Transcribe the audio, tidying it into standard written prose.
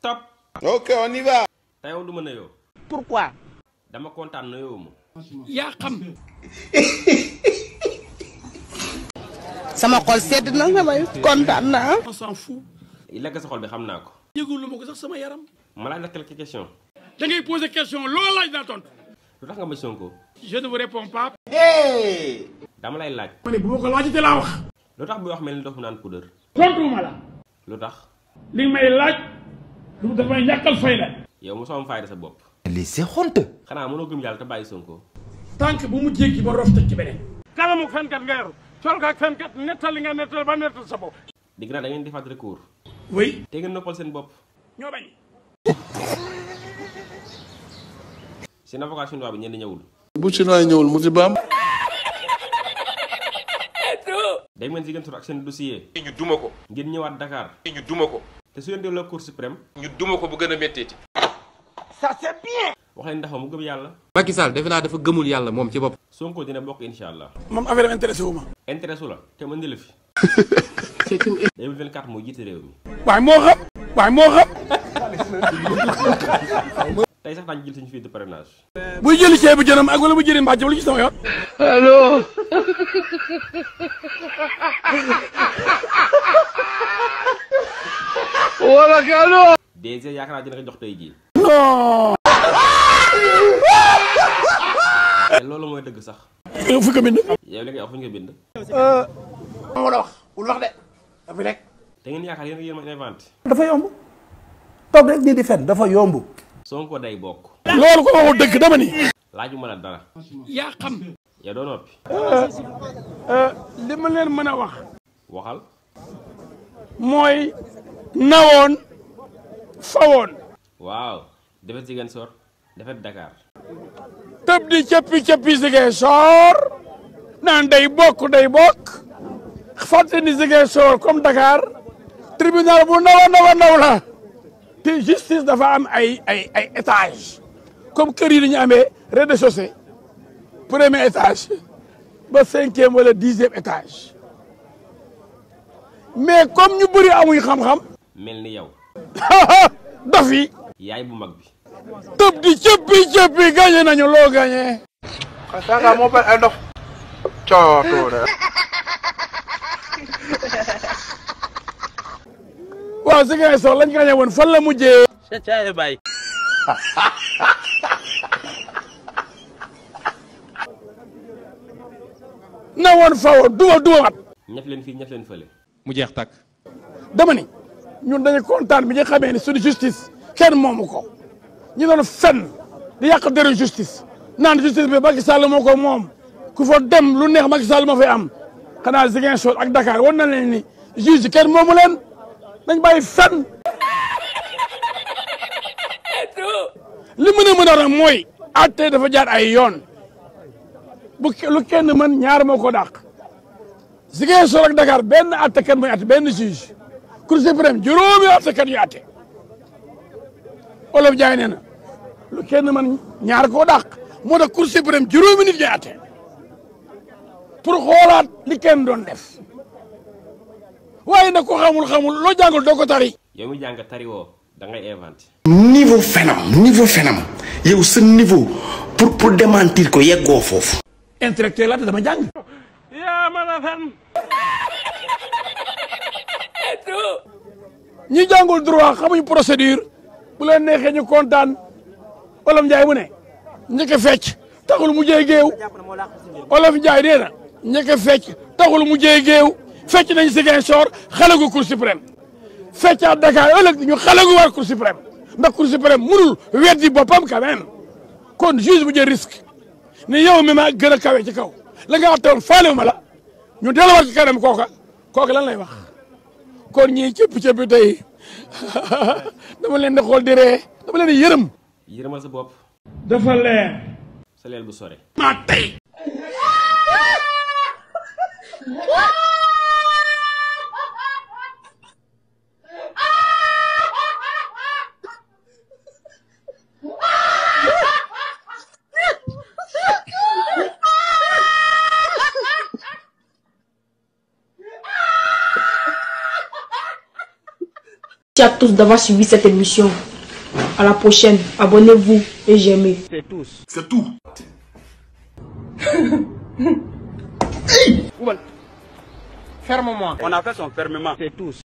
Top. Ok, on y va. tey yow du ma nuyoo. Pourquoi? dama kontaan nuyoo ma. yaa xam. sama xol sedd na samay kontaan naa. On s'en fout. lekk sa xol bi xam naa ko. yëgul ma ko sax sama yaram. ma laaj la quelques questions. da ngay poser question loo laaj naa tontu. lu tax nga ma Sonko. je ne vous réponds pas. dama lay laaj. ma ne bu ma ko laajatee laa wax. lu tax buy wax mel ni dof mu naan poudre. tontuwuma la. lu tax. li may laaj. lu dafay ñàkkal fayda. yow mosoo am fayda sa bopp. Mais c'est honteux. xanaa mënoo gëm yàlla te bàyyi Sonko. tànk bu mu jéggi ba rof teg ci beneen. kanamu fenkat nga yor. sol ko ak fenkat nettali nga nettal ba nettal sa bopp. digg naa da ngeen defaat recours. oui. te ngeen noppal seen bopp. ñoo bañ. seen avocat chinois bi ñenn ñëwul. bu chinois ñëwul mu ci baam. day ngeen si gën ak seen dossier. ñu duma ko. ngeen ñëwaat Dakar. ñu duma ko. te su ngeen delloo Cour suprême. ñu duma ko bu gën a métteeti. ça c'est bien. wax leen ndax mu gëm yàlla. Macky Sall defe naa dafa gëmul yàlla moom ci bopp. Sonko dina bokk incha allah. moom affaire am intéressé wu ma. intéressé la te mën la fi. 2024 moo jiite réew mi. waaye moo xam. waaye moo xam. tey sax daañu jël suñu fiche de parrainage. buy jëli ceebu jënam ak wala bu jëli mbàjj wala ci sama yoon. allo. wala kano. DG yaakaar naa dina ko jox tey jii. non. te loolu mooy dëgg sax. fu ko bind. yow li ngay wax fu ñu ko bind. moo la wax bul wax de. dafa rek. te ngeen yaakaar yéen ma inventé. dafa yomb toog rek nii di fen dafa yomb. Sonko day bokk. loolu ko waxul dëgg dama ni. laajuma la dara. yaa xam. yow doo noppi. li ma leen mën a wax. waxal. mooy. nawoon. fawoon. waaw. defet Ziguinchor. defet Dakar. tëb di cëppi Ziguinchor. naan day bokk. fàtte ni Ziguinchor comme Dakar. tribunal bu ndaw la. te justice dafa am ay étage comme kër yi dañu amee rez-de-chaussée premier étage ba 5e wala 10e étage mais comme ñu bëri amuñ xam-xam. mel ni yow. dof yi. yaay bu mag bi. tëb di cëppi gagné nañu loo gagné. Saka moo pare ay dof. cooto de. waaw Ziguinchor lañ gagné woon fan la mujjee. caay bay. na woon fawoo duma wat. ñaf leen fii ñaf leen fële. mu jeex tàkk. dama ni ñun dañu kontaan bi ñu xamee ni suñu justice kenn moomu ko ñu doon fenn di yàq deru justice naan justice bi Macky Sall moo ko moom ku fa dem lu neex Macky Sall moo fay am xanaa Ziguinchor ak Dakar war na leen ni juge kenn moomu leen dañ bàyyi fenn. li mën a mooy àtte dafa jaar ay yoon lu kenn mën ñaar moo ko dàq Ziguinchor ak Dakar benn àttekat mooy àtte benn juge Cour suprême juróomi àttekat yu àtte Olof Jaay nee na lu kenn mën ñaar koo dàq moo tax Cour suprême juróomi nit ñuy àtte pour xoolaat li kenn doon def waaye nag ko xamul loo jàngul doo ko tari. yow mi jàng tari woo da ngay inventé. niveau fenam yow sa niveau pour démentir ko yeggoo foofu. intellectuel la te dama jàng. yaa mën a fen. ñi jàngul droit xamuñ procédure bu leen neexee ñu kontaan Olof Njaay mu ne njëkk a fecc taxul mu jee géew Olof Njaay nee na njëkk a fecc taxul mu jee géew fecc nañ Ziguinchor xale gu Cour suprême feccaat Dakar ëllëg ñu xale gu war Cour suprême ndax Cour suprême mënul weddi boppam quand même kon juge bu jël risque ne yow mi ma gën a kawe ci kaw la nga waxtaan faalewu ma la ñu delluwaat ci kanam kooka lan lay wax kon ñii cëpp tey dama leen di xool di ree dama leen di yërëm. yërëmal sa bopp. dafa leer. sa leel bu sore. maa tey. catu tous d'avoir suivi cette émission. À la prochaine. Abonnez-vous et j'aime. C'est tous. C'est tout. Ferme-moi. On a fait son fermement. C'est tous.